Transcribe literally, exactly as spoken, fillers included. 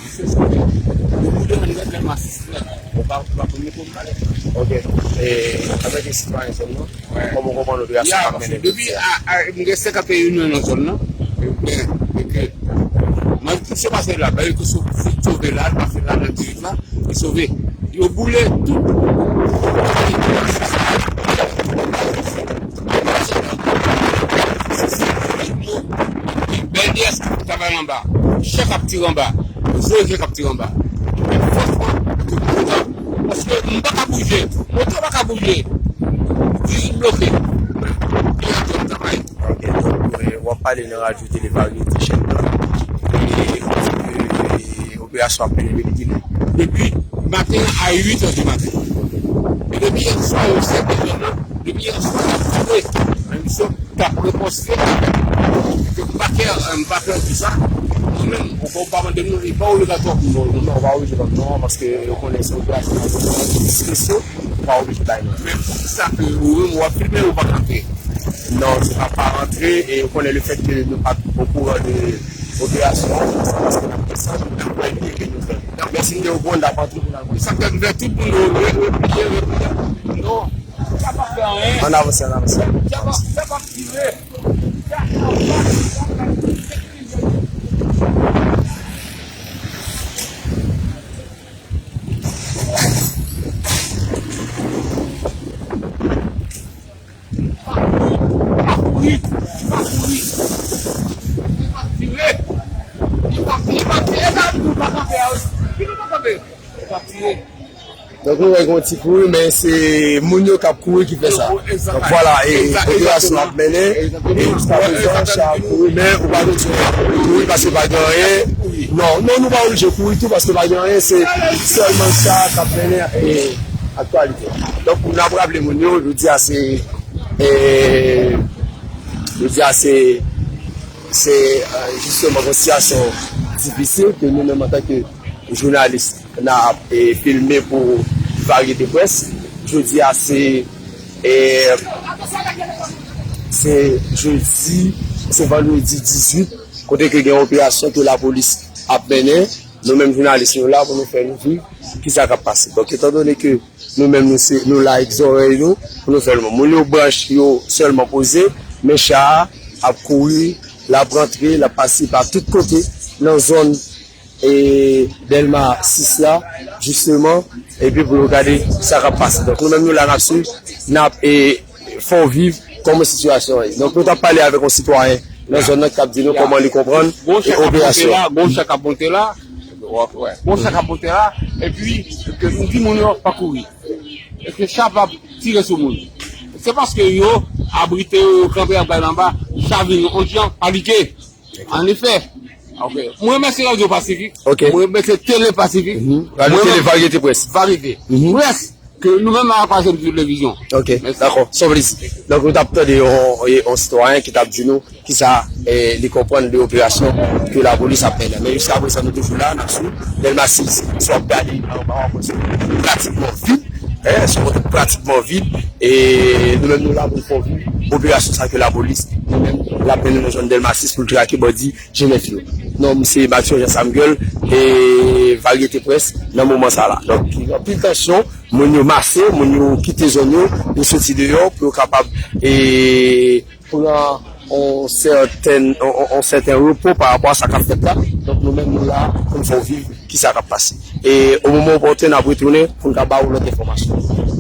Misye sove. Yo boule anndan Dèlma sis nèt. Ou pa, ou pa konn kote m pale. Ok. E, antanke sitwayen zòn nan, kòman w konprann operasyon k ap mennen? Depi a, a, m gen sèk ap fè reyinyon nan zòn nan. E, e, e, mwen, misye pase la, ba yo ke sove la, l pase la nan dirijman. Li sove. Yo boule tout. Bèl yès k ap travay anba. Chè k ap tire anba. Zoje k ap tire anba. Men franchman, tout kontan. Paske m pa ka bouje. Moto pa ka bouje. Di bloke. Ki lè tou ap travay. Ok, donk, e, w ap pale nan radyo Tele Varyete chèn nan. E, e, operasyon ap mennen depi kilè? Depi maten an a uit è di maten. E depi yè swa, yo sèvi zòn nan. Depi yè swa, y ap tire. Men misye t ap rekonstwi. M pa pè, m pa pè di sa. Mwen menm, ou pa mande m non, li pa obligatwa pou m ba w non. Non, ou pa oblije ban m non, paske yo konnen se operasyon espesyal, ou pa oblije bay non. Men poukisa ke ou menm w ap filme, ou pa kanpe? Non, se pa pa rantre, e yo konnen le fèt ke nou pa t okouran de operasyon an, se paske n ap desann, n ap bay ke nou fè. Men si n te okouran, n t ap antre pou n al pran. Sa fè m fè tout moun yo re-, repliye, repliye. Non, sa p ap fè anyen. Ann avanse, ann avanse. Sa p ap, sa p ap tire. Pa kouri, pa kouri, pa kouri. Li p ap tire. Li p ap, li p ap tire. E sa m di w pa kanpe a wi. Ki nou pa kanpe? Li p ap tire. Donk, nou wè gen yon ti kouri, men se moun yo k ap kouri ki fè sa. Donk, vwala, e operasyon ap mennen, e jiska prezan, chè a ap kouri, men ou pa bezwen kouri paske pa gen anyen. Non, non, nou pa oblije kouri tou paske pa gen anyen, se sèlman chè a k ap mennen, e, aktyalite. Donk, n ap raple moun yo, jodi a se, e, jodi a se, se, e, jisteman yon sitiyasyon difisil ke nou menm antanke jounalis n ap, e, filme pou Varyete Près. Jodi a se, e, se jedi, se vandredi dizuit, kote ke gen operasyon ke lapolis ap mennen. Nou menm jounalis nou la pou nou fè nou viv kisa k ap pase. Donk, etandone ke nou menm nou se, nou la ak zòrèy nou pou nou fè l. Moun yo branch yo sèlman poze, men chè a ap kouri, l ap rantre, l ap pase pa tout kote nan zòn e Dèlma sis la, jisteman, epi pou yo gade sa k ap pase. Donk, nou menm nou la n ap swiv, n ap, e, fè w viv kòman sitiyasyon an ye. Donk, nou t ap pale avèk yon sitwayen nan zòn nan k ap di nou kòman li konprann, e, operasyon an. Gon chè k ap monte la, gon chè k ap monte la, epi ke m di moun yo pa kouri. Eske chè a p ap tire sou moun? Se paske yo abrite yo, yo kanpe, y ap gade anba, chè a vin yon jan panike. Anefè. Ok. Mwen remèsye Radyo Pasifik. Ok. Mwen remèsye Tele Pasifik. Mhm. Radyo Tele Varyete Près. Varyete Près. Ke nou menm a kwaze m sou televizyon. Ok, dakò. Se yon plezi. Donk, nou t ap tande yon, yon sitwayen ki t ap di nou kisa, e, li konprann de operasyon ke lapolis ap mennen. Men jiska prezan, nou toujou la, n ap swiv. Dèlma sis, si w ap gade anba w, w ap wè se pratikman vid. E, se yon kote pratikman vid. E nou menm, nou la pou n fè w viv operasyon sa ke lapolis, nou menm, l ap mennen nan zòn Dèlma sis pou l trake bandi G nèf yo. Non, m se Mathieu Jean Samuel e Varyete Près nan moman sa la. Donk, gen anpil tansyon, moun yo mase, moun yo kite zòn yo, yo soti deyò pou yo kapab, e, pran yon sètèn, yon, yon, yon sèten repo pa rapò a sa k ap fèt la. Donk, nou menm, nou la pou n fè w viv kisa k ap pase. E o moman opòten, n ap retounen pou n ka ba ou lòt enfòmasyon.